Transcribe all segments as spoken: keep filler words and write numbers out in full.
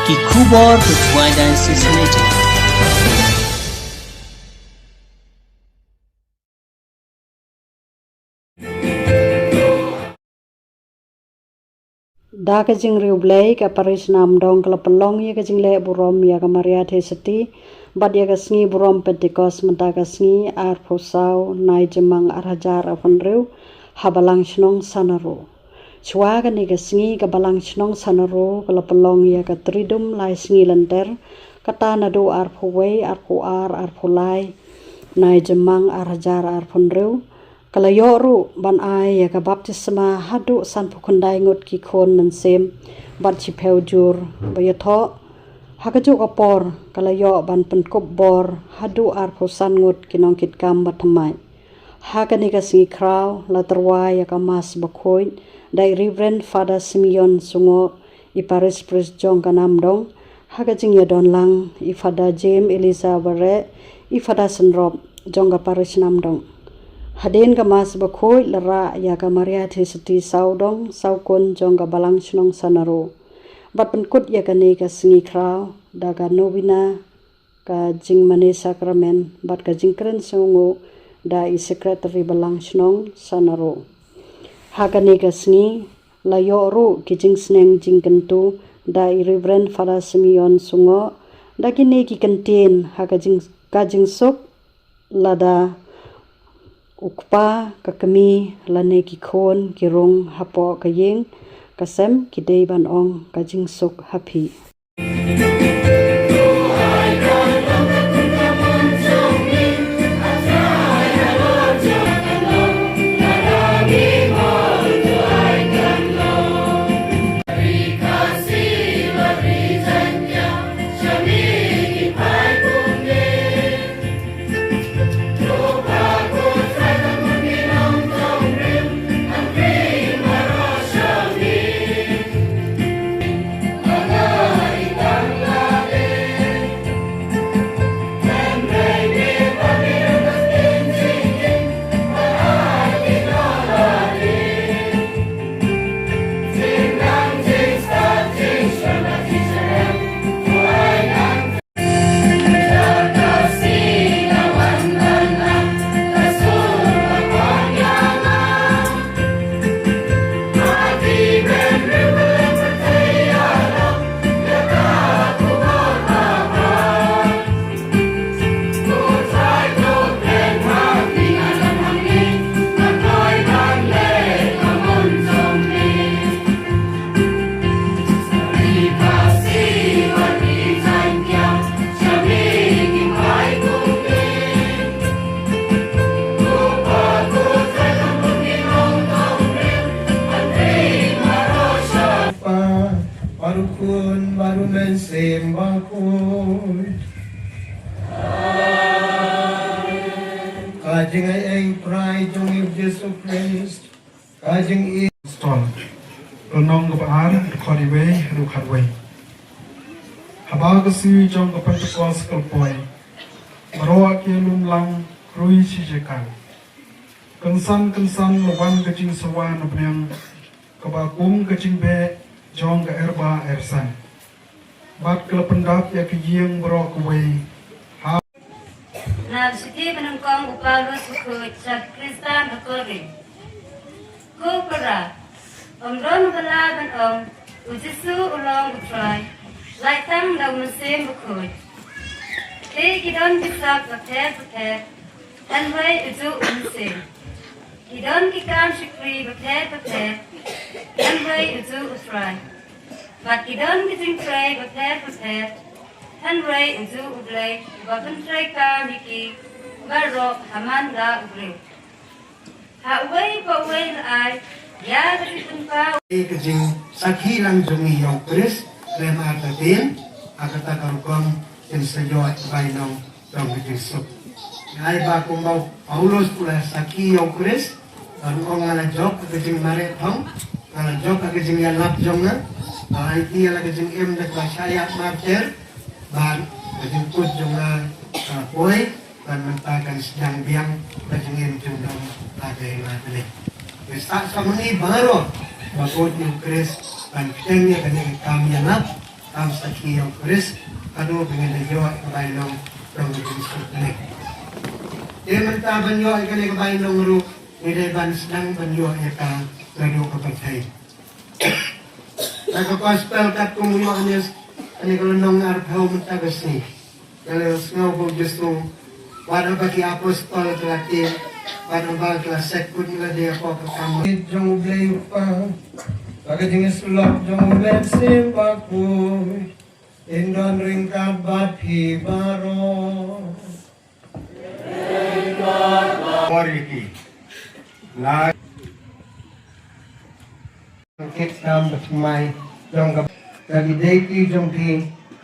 Ki khubor ka Khwai Diocese Radio. Da ka jingriewblei ka Parish Namdong ka la pynlong ïa ka jingleh burom ïa ka Maria Theisotti bad ïa ka sngi burom Pentecost mynta ka sngi arphew saw Naijiemang arhajar arphew hynriew ha Balang Shnong Sanaro. Shuwa kane ka sngi ka Balang Shnong Sanaro ka la pynlong ïa ka Triduum lai sngi lynter, kata naduh arphew wei, arphew ar, arphew lai Naijiemang arhajar arphew hynriew. Ka la ïoh ruh ban ai ïa ka baptisma haduh sanphew khyndai ngut ki khun mynsiem bad shiphew jur ba ïathoh. Ha kajuh ka por ka la ïoh ban pynkup bor haduh arphew san ngut ki nongkitkam ba thymmai. Ha kane ka sngi khraw la tyrwa ïa ka Mass bakhuid da i Reverend Father Simeon Sungoh, i Parish Priest jong ka Namdong, ha ka jingïadon lang i Father James Eliza Bareh, i Father synrop jong ka Parish Namdong. Hadien ka Mass bakhuid la rah ïa ka Maria Theisotti sawdong sawkun jong ka Balang Shnong Sanaro. Bad pynkut ïa kane ka sngi khraw da ka novena, ka jingmane sakramen bad ka jingkren sngewnguh da i Secretary Balang Shnong Sanaro. Ha kane ka sngi la ïoh ruh ki jingsneng jingkyntu da i Reverend Father Simeon Sungoh, da kine ki kyntien ha ka jing, ka jingsuk lada u kpa, ka kmie lane ki khun ki rung hapoh ka ïing ka sem, ki dei ban ong ka jingsuk ha phi. Kpa, bad u Khun, bad u Mynsiem Bakhuid. Ka jingaiei u Trai jong ngi u Jisu Khrist. Ka jingïeit. Apostol. Lynnong kaba ar, dkhot iwei haduh khatwei. Haba ka sngi jong ka Pentekost ka la poi, baroh ki ïalum lang khrui shi jaka. Kynsan kynsan la wan ka jingsawa na bneng, kaba kum ka jingbeh jong ka erba ersan. Bad ka la pyndap ïa ka ïing baroh kawei. Ha. Na ka shithi ba nyngkong u Paulus bakhuid sha ki Khristan ha Korinth. Ko para, ym don ba lah ban ong, U Jisu u long u Trai, lait tang da u Mynsiem Bakhuid. Te ki don ki sap bapher bapher, hynrei uju u Mynsiem. Ki don ki kam shakri bapher bapher, hynrei uju u Trai. Bad ki don ki jingtrei bapher bapher, hynrei uju u Blei uba pyntreikam ïa ki baroh ha man la u briew. Ha uwei pa uwei la ai ïa ka jingpynpaw. Ka jingsakhi lang jong ngi ïa u Khrist, lem ar ka dien, ha kata ka rukom kin sa ïoh bainong jong ka jingsuk. Ngai ba kumba u Paulus u la sakhi ïa u Khrist, ban ong nga la jop ha ka jingmareh thong, nga la jop ha ka jingïalap jong nga, nga la aiti ïa la ka jingim da kaba shah ïap martyr, bad ka jingkut jong nga ka la poi, bad mynta kan sdang biang ka jingim jingdom ha ka hima ka leit. Ngi sa sa ma ngi baroh ba bud ïa u Khrist ban kyrteng ïa kane ka kam ïalap, Kam sakhi ïa u Khrist haduh ba ngin da ïoh ïa ka bainong jong ka jingsuk ne. Te mynta ban ïoh ïa kane ka bainong ruh ngi dei ban sdang ban ïoh ïa ka naduh ka pyrthei. Na ka gospel katkum u Ïoannis, kane ka lynnong arphew mynta ka sngi. Ka la sngew ba u Jisu wat haba ki apostol ka la tieng, wat haba ka la sek kut ïa lade hapoh ka kamra jong U Blei U Kpa, ba ka jingïasyllok jong U Mynsiem Bakhuid in don ryngkat bad phi baroh. Por ïa ki. La Kit kam ba thymmai jong ka, ka ki deiti jong phi,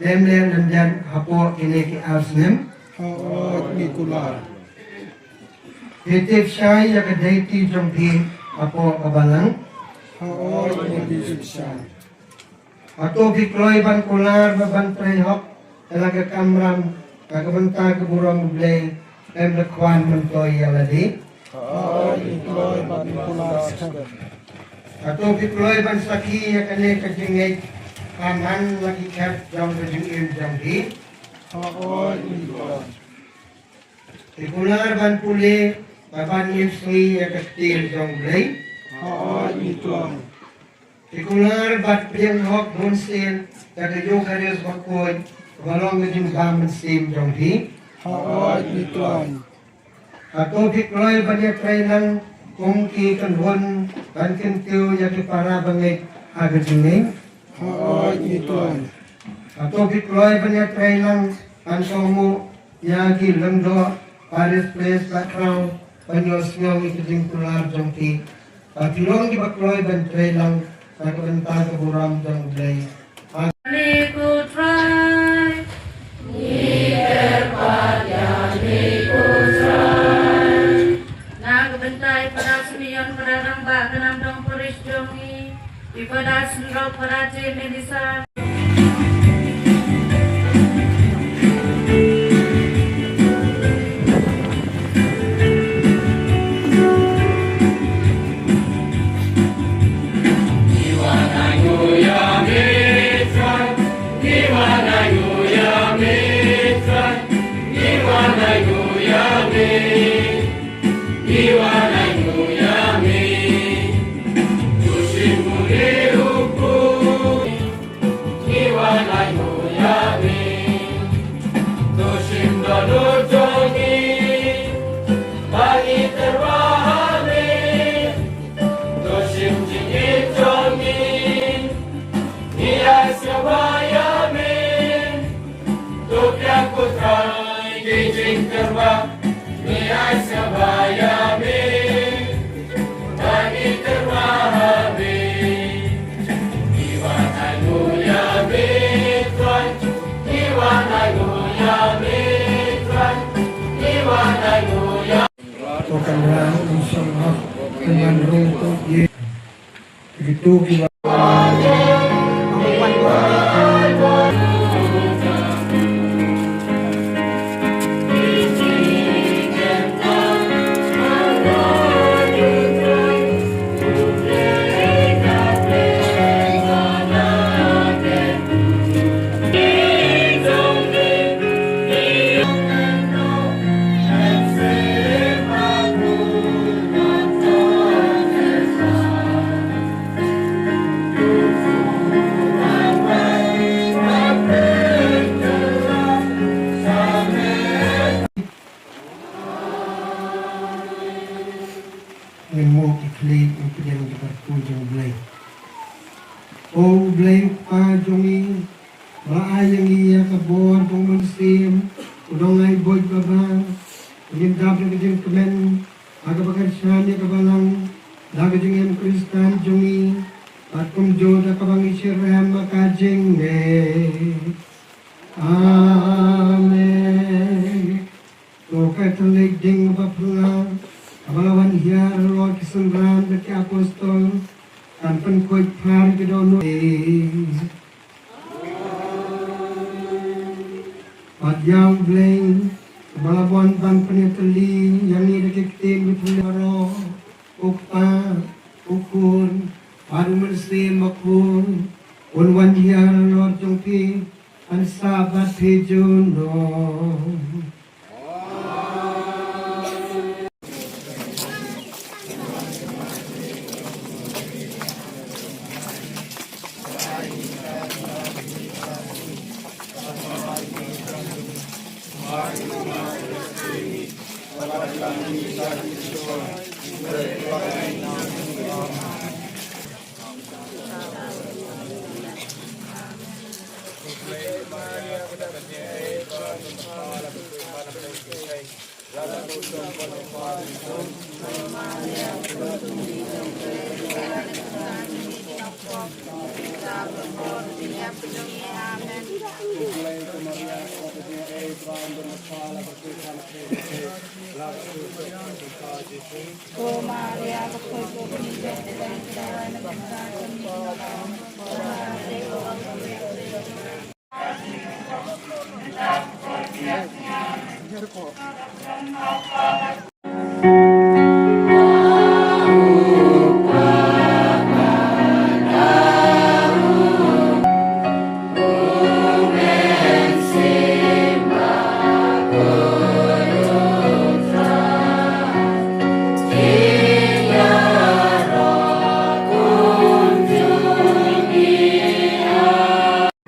lem lem lem lem hapoh kine ki ar snem. Hooid ngi kular. Phi tip shai ïa ka deiti jong phi hapoh ka balang. Hooid ngi tip shai. Hato phi kloi ban kular bad ban trei hok ïa la ka kamram na ka bynta ka burom U Blei, em da khwan myntoi ïa lade? Hooid ngi kloi ban kular skhem. Hato phi kloi ban sakhi ïa kane ka jingngeit ha man la ki khep jong ka jingim jong phi? Hooid ngi kloi. Phi kular ban pule bad ban ïohsngew ïa ka ktien jong U Blei? Hooid ngi kloi. Phi kular bad pdiang hok bunsien ïa ka Eukharist bakhuid kaba long ka jingbam mynsiem jong phi? Hooid ngi kloi. Hato phi kloi ban ïatrei lang kum ki kynhun ban kyntiew ïa ki para bangeit ha ka jingngeit? Hooid ngi kloi. Hato phi kloi ban ïatrei lang ban kohnguh ïa ki lyngdoh, parish priest bad khraw ban ïohsngew ïa ki jingkular jong phi? Ba phi long kiba kloi ban trei lang na ka bynta ka burom jong U Blei. Ani ku Trai. Ni er pa ya ni ku Trai. Na ka bynta i para Simeon, para rangbah ka Namdong Parish jong i. Ipadasin rok parate Melissa. To kan rang in shong hok, kan man rung to ye. Gitu ki wa. Ngin mut ïa khlieh ïa ka pdiang jong U Blei. O U Blei U Kpa jong ngi, ba la ai ïa ngi ïa ka bor jong U Mynsiem u nongaibuit babha, ngin dap ïa ka jingkmen ha kaba kyrshan ïa ka balang da ka jingim Khristan jong ngi, bad kumjuh da kaba ngi shitrhem ha ka jingngeit. Amen. To ka thylliej ding ba phylla, kaba la wan hiar halor ki synran bad ki apostol, kan pynkhuid phar ïa ki dohnud. Bad ïa U Blei, kaba la wan ban pynïatylli ïa ngi da ki ktien ki thylliej baroh, U Kpa, U Khun, bad U Mynsiem Bakhuid, un wan hiar halor jong phi. Ki juno.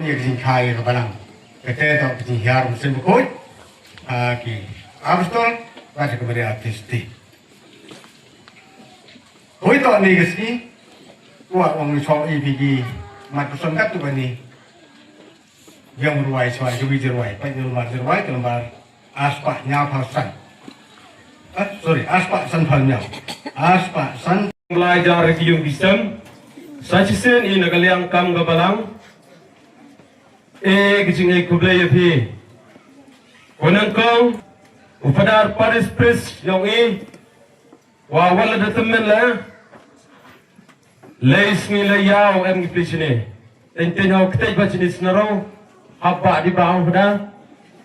Ïa ka jingkha ïa ka balang. Kata ka jinghiar mynsiem bakhuid ha ki apostol bad ha ka Maria Theisotti. Hooid, to ni ka sngi kwah ong ïa phi ki mat pyrshang katto katne. Ïa u rwai shuwa, ïa u rwai, peit ïa u mar rwai ka lambar arspah hynñiewphew san. Ah, sorry, arspah sanphew hynñiew. Arspah san. Lai jar ki ïung ki sem. Sa shisien i na ka liang kam ka balang. E, ki jingïeit khublei ïa phi. Ko nangkong u Father Parish Priest jong i. Wa, wat la da tymmen la. Lei sngi lei ïaw em ngi plie shane. Teng teng haw ktek ba shane sna ro. Haba di ba haw da.